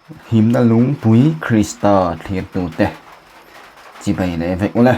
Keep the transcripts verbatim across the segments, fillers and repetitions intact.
Himna lungpui Krista thlirtute. Chibai le vek u le.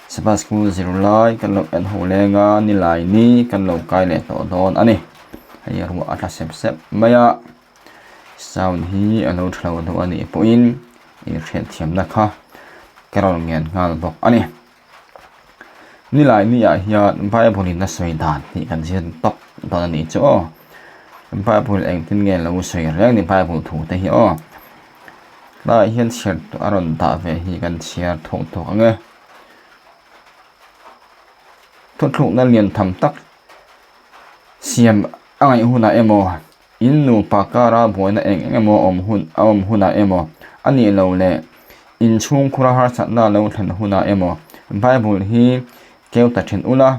Sabbath School zirlai kan lo en ho leng a, nilai ni kan lo kai leh tawh dawn a nih. Hei ruah a tla sep sep mai a. Sound hi a lo ṭha lo deuh a nih pawhin, i hriet thiemna kha ka rawn ngen nghal bawk a nih. Nilai ni ah hian Bible-in a sawi dan hi kan zir tawk dawn a nih chu aw. Bible engtin nge lo sawi reng ni Bible thu te hi aw. Tlai hian chhiar a rawn dah ve hi kan chhiar thawk thawk ang e. Thutlukna lian tham tak siam a ngaih hunah emaw, in nupa kara buaina eng eng emaw a awm hun, a awm hunah emaw, a nih lo leh, in chhungkhura harsatna lo thlen hunah emaw, Bible hi keu ta ṭhin ula,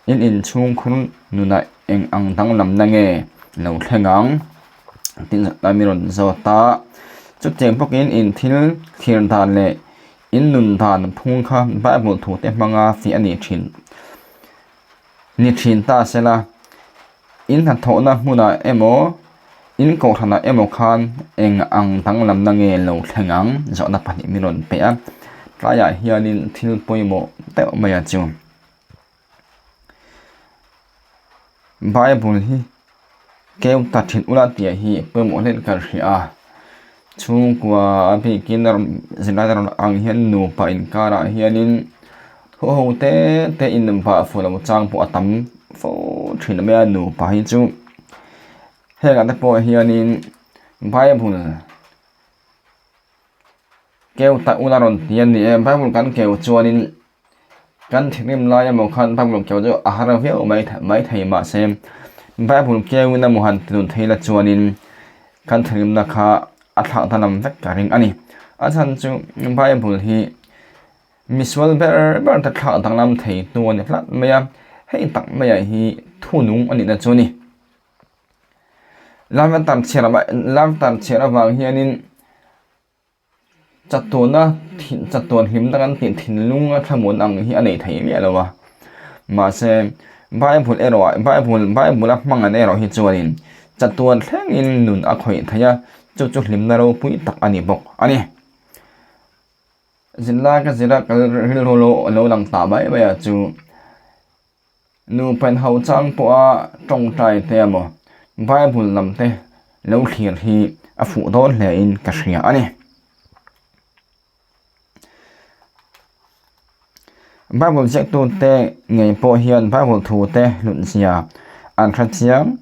in in chhungkhur nunah eng ang danglamna nge lo thleng ang? Tin zatna mi rawn zawt a. Chutiang bawkin in thil thlir dan leh in nun dan phung kha Bible thu te hmanga fiah a ni ṭhin, ni ṭhin ta sela, in hnathawhna hmunah emaw, in kohhranah emaw khan eng ang danglamna nge lo thleng ang? Zawhna pahnih mi rawn pe a. Tlaiah hianin thil pawimawh deuh mai a chu. Bible hi keu ta ṭhin ula tia hi pawimawh hlein kan hria a. Chhungkua a bikin zirlai a rawn ang hian nupa inkarah hianin thuho te te in bah fo lo chang pawh a tam fo ṭhin mai a nupa hi chu. Hengah te pawh hianin Bible keu ta ula rawn ti a ni e, Bible kan keu chuanin kan thirrim lai emaw khan Bible keu chu a har viau mai th-, mai thei mah se, Bible keuin a mu han ti nun thei la chuanin kan thirrimna kha a thlak danglam vek ka ring a ni. A chhan chu Bible hi misual ber ber te thlak danglam theitu a ni tlat mai a, hei tak mai a hi thunung a nihna chu a ni. Lamvetar chhiar a, lamvetar chhiar avang hianin chatuana, thin, chatuan hlimna kan tih thinlunga thlamuan ang hi a nei thei miah lo a. Mahse, Bible erawh, Bible, Bible-a hmang an erawh hi chuanin chatuan thlengin nun a khawih thei a, chu chu hlimna ropui tak a ni bawk a ni. Zirlai ka zira ka rilru lo, lo lang ta mai mai a chu. Nupa inhau chang pawha ṭawngṭai te emaw, Bible lam te lo thlir hi a fuh dawn hle in ka hria a ni. Bible ziaktute ngei pawh hian Bible thu te hlunzia an hre chiang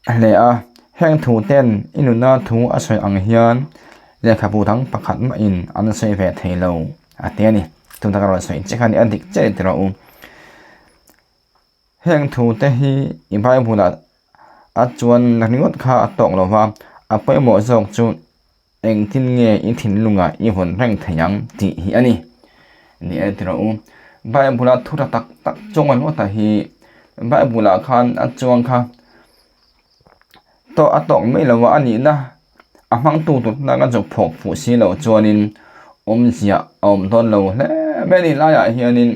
hle a, heng thu ten i nuna thu a sawi ang hian lehkhabu dang pakhat mahin an sawi ve thei lo a ti a ni. Tun taka rawn sawi che kha ni a dik che ti rawh u. Heng thu te hi i Bible-ah a chuan ringawt kha a tawk lo va, a pawimawh zawk chu engtin nge i thinlungah i vawn reng thei ang tih hi a ni. Ni e ti rawh u. Bible-a thu ṭha tak tak chuang a hlawt a hi, Bible-ah khan a chuang kha tawk, a tawk mai lo a, a nihna a hmangtu tur hnanga zuk phawk fuh si lo chuanin awmzia a awm dawn lo hle mai. Ni laiah hianin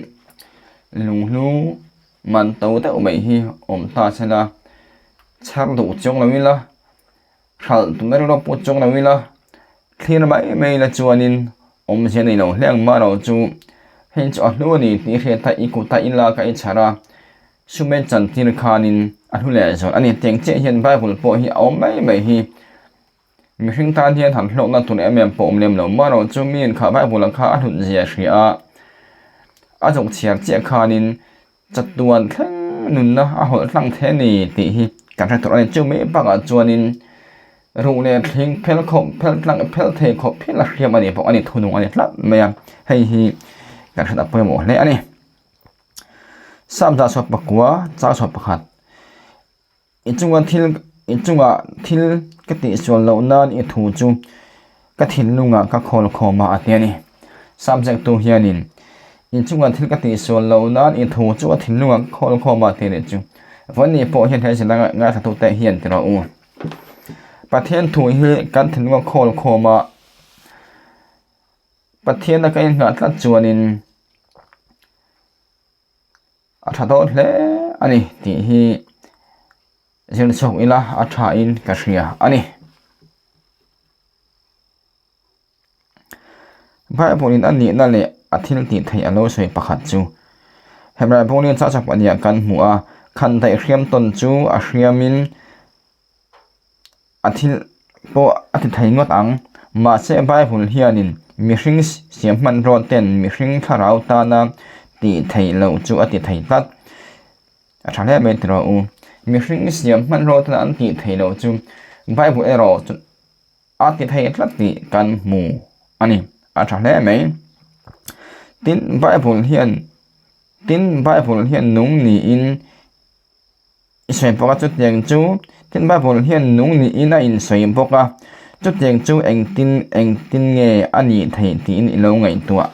lunghlu man to deuh mai hi awm ta sela, chhar duh chuang lo ila, hralh tumna rilru pawh chuang lo ila, thlir mai mai la chuanin awmzia nei lo hle ang mah rawh chu. Hei chu a hlu a ni tih hriat a, i kut a, i lak a, i chhar a, sumei chantir khanin a hlu leh zawn a ni. Tiang chiah hian Bible pawh hi a awm mai mai hi. Mihring tan hian han hlawkna tur em em pawh awm lem lo mah rawh chu, miin kha Bible-a kha a hlunzia hria a, a zuk chhiar chiah khanin chatuan thleng nunna a hawlh tlang thei a ni tih hi kan hre tur a ni. Chu mai bakah chuanin ruh leh thling phel khawp, phel tlang, phel thei khawp phel a hriam a ni bawk a ni, thunung a ni tlat mai a. Hei hi kan hre ta pawimawh hle a ni. Sam za sawm pakua, chang sawm pakhat. I chunga thil, i chunga thil ka tihsual loh nan i thu chu ka thinlungah ka khawl khawm a, a ti a ni. Sam ziaktu hianin, i chunga thil ka tihsual loh nan i thu chu ka thinlungah ka khawl khawm a, a ti a ni chu. Vawiin ni pawh hian he zirlai ngaithlatute hian ti rawh u. Pathian thu hi kan thinlungah khawl khawm a, Pathian a ka innghah tlat chuanin, a ṭha dawn hle a ni tih hi zir chawk ila a ṭhain ka hria a nih. Bible-in a nihna le a thil tih theih a lo sawi pakhat chu Hebrai bung li chang sawm pahnih-ah kan hmu a, khandaih hriam tawn chu a hriamin a thil pawh a ti thei ngawt ang. Mahse, Bible hianin mihring siam hmanraw ten mihring thlarau tana tih theih lo chu a ti thei tlat. A ṭha hle mai ti rawh u. Mihring siam hmanraw tana an tih theih lo chu Bible erawh chu a ti thei tlat tih kan hmu a ni. A ṭha hle mai. Tin Bible hian, tin Bible hian nung niin i sawi bawk a, chutiang chu, tin Bible hian nung niin a insawi bawk a, chutiang chu engtin, engtin nge a nih theih tiin i lo ngaihtuah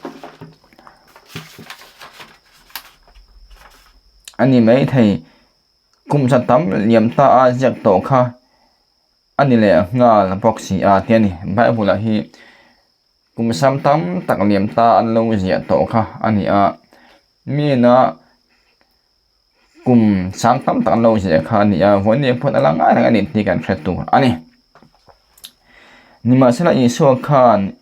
a ni mai thei. Kum za tam liam ta a ziak tawh kha a ni leh nghal bawk si a ti a ni. Bible-ah hi kum sang tam tak liam ta an lo ziah tawh kha a ni a. Miin a kum sang tam tak an lo ziah kha a ni a. Vawiin ni pawn a la ngai reng a ni tih kan hre tur a ni. Nimahsela, Isua khan,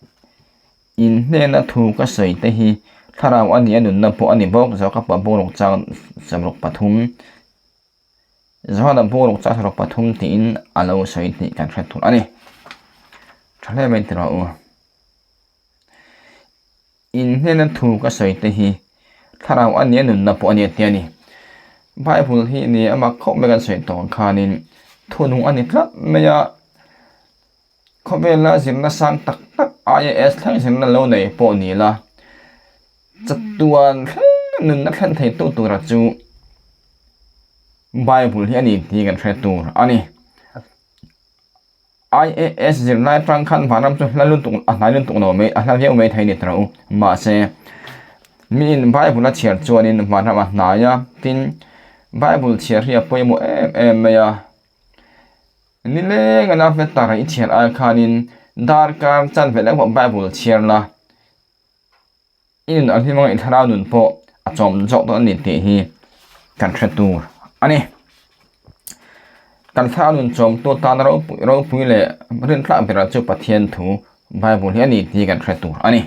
"In hnena thu ka sawi te hi thlarau a ni a, nunna pawh a ni bawk," Jakoba bung ruk chang sawmruk pathum, Johana bung ruk chang sawmruk pathum tiin a lo sawi tih kan hre tur a ni. Ṭha hle mai ti rawh u. "In hnena thu ka sawi te hi thlarau a ni a, nunna pawh a ni," a ti a ni. Bible hi ni ama khawp mai kan sawi tawh khanin thunung a ni tlat mai a. Khawvela zirna sang tak tak, I A S thleng zirna lo nei pawh ni la, chatuan thleng nunna thlen thei tu tura chu Bible hi a ni tih kan hre tur a ni. I A S zirna aṭang khan vanram chu hla lun tuk, a hnai lun tuk lo mai, a hla viau mai thei ni tawh u. Mahse, miin Bible a chhiar chuanin vanram a hnai a, tin Bible chhiar hi a pawimawh em em mai a. Ni leng a la ve tar i chhiar ai khanin darkar chanve lek pawh Bible chhiar la, i nun a hlim ang, i thlarau nun pawh a chawm zawk dawn a ni tih hi kan hre tur a ni. Kan thlarau nun chawmtu tan ropui, ropui leh rintlak bera chu Pathian thu Bible hi a ni tih kan hre tur a ni.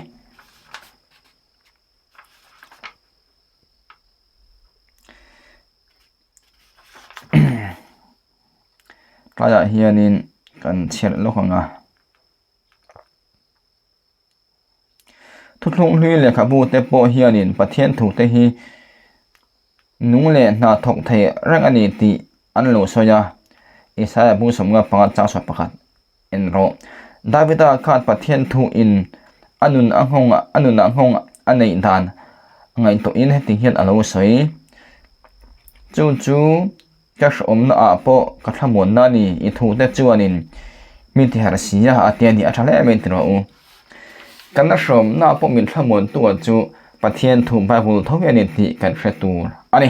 Tlaiah hianin kan chhiar lawk ang a. Thuthlung hlui lehkhabu te pawh hianin Pathian thu te hi nung leh hna thawk thei reng a ni tih an lo sawi a. Isaia bung sawmnga panga chang sawm pakhat en rawh. Davida khan Pathian thu in a nun a nghawng, a nun a nghawng a neih dan ngaihtuahin heti hian a lo sawi. Chu chu ka hreawmnaah pawh ka thlamuanna a ni, i thu te chuanin mi tiharh si a, a ti a ni. A ṭha hle mai ti rawh u. Kan hreawmnaah pawh min thlamuantu a chu Pathian thu Bible tho hi a ni tih kan hre tur a ni.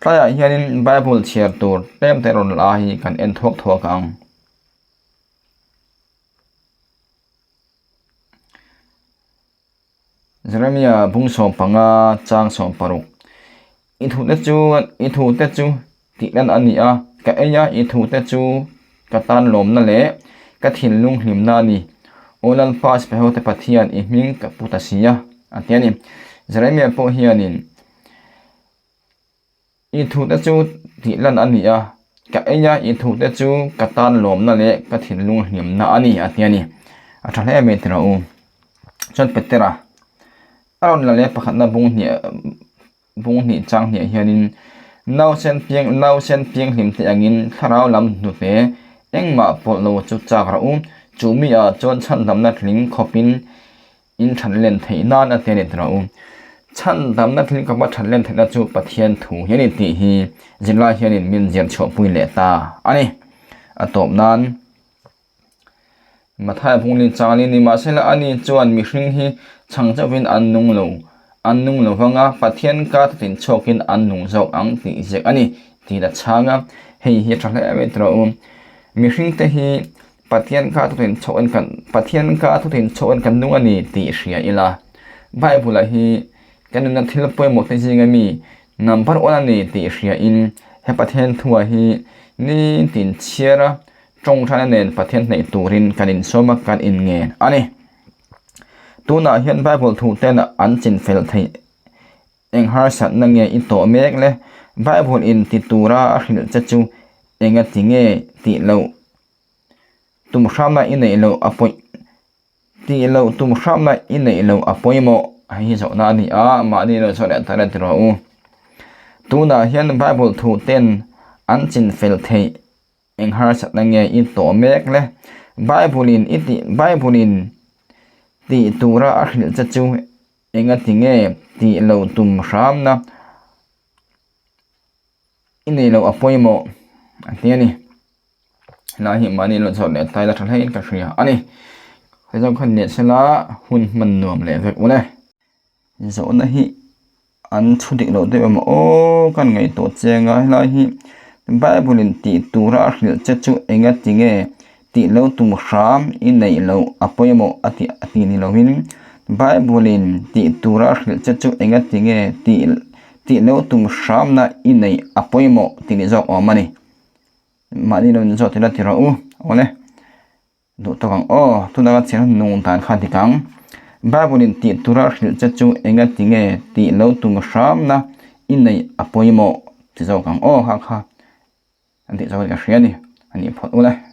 Tlaiah hianin Bible chhiar tur tlem te rawn la hi kan en thuak thuak ang. Jeremia bung sawm panga chang sawm paruk. I thu te chu, i thu te chu tihlan a ni a, ka ei a, i thu te chu ka tan lawmna leh ka thinlung hlimna a ni. Aw Lalpa, sipai ho te Pathian, i hming ka pu ta si a, a ti a ni. Jeremia pawh hianin, i thu te chu tihlan a ni a, ka ei a, i thu te chu ka tan lawmna leh ka thinlung hlimna a ni, a ti a ni. A ṭha hle mai ti rawh u. Chuan Petera a rawn la leh pakhatna bung hnih, bung hnih chang hnih hianin, nausen piang, nausen piang hlim te angin thlarau lam hnute engmah pawlh lo chu chak rawh u, chu mi ah chuan chhandamna tling khawpin in ṭhat len theih nan, a ti a ni ti rawh u. Chhandamna tling khawpa ṭhat len theihna chu Pathian thu hi a ni tih hi zirlai hianin min zir chhuahpui leh ta a ni. A tawp nan, Mathaia bung li chang li, nimahsela, ani chuan mihring hi chhang chauhin an nung lo, an nung lo vang a, Pathian ka thu tin chhuakin an nung zawk ang tih ziak a ni, tiin a chhang a. Hei hi a ṭha hle mai ti rawh u. Mihring te hi Pathian ka thu tin chhuakin kan, Pathian ka thu tin chhuakin kan nung a ni tih hria ila. Bible-ah hi kan nunna thil pawimawh te zinga mi number one a ni tih hriain, Pathian thua hi ni tin chhiara ṭawngṭaina nen Pathian hnaih turin kan insawma kan inngen a nih. Tunah hian Bible thu ten an chinfel thei eng harsatna nge i tawh mek le? Bible in ti tura a hrilh che chu enga ti nge tih lo tum hramna i neih lo a pawi, tih lo tum hramna i neih lo a pawimawh. Hei hi zawhna a ni a, mahni lo zawh leh ta la ti rawh u. Tunah hian Bible thu ten an chinfel thei eng harsatna nge i tawh mek le? Bible in i ti, Bible in ti tura a hrilh che chu enga ti nge tih lo tum hramna i neih lo a pawimawh a ti a ni. Hla hi mahni lo zawh leh ta la ṭha hlein ka hria a ni. Kha zawng khan ni sela hun hman nuam leh vek u le. Zawhna hi an chhu dik lo deuh em aw, kan ngaihtuah che a, helai hi Bible in ti tura a hrilh che chu enga ti nge tih lo tum hram i neih lo a pawimawh a ti, a ti ni lovin, Bible in ti tura a hrilh che chu enga ti nge tih, tih lo tum hramna i neih a pawimawh ti ni zawk awm a ni. Mahni lo zawh ti la ti rawh u, aw le. Duh tawk ang aw, tuna ka chhiar nung dan kha dik ang. Bible in ti tura hrilh che chu enga ti nge tih lo tum hramna i neih a pawimawh ti zawk ang aw, kha kha. An tih zawk ka hria a ni, a ni phawt u le.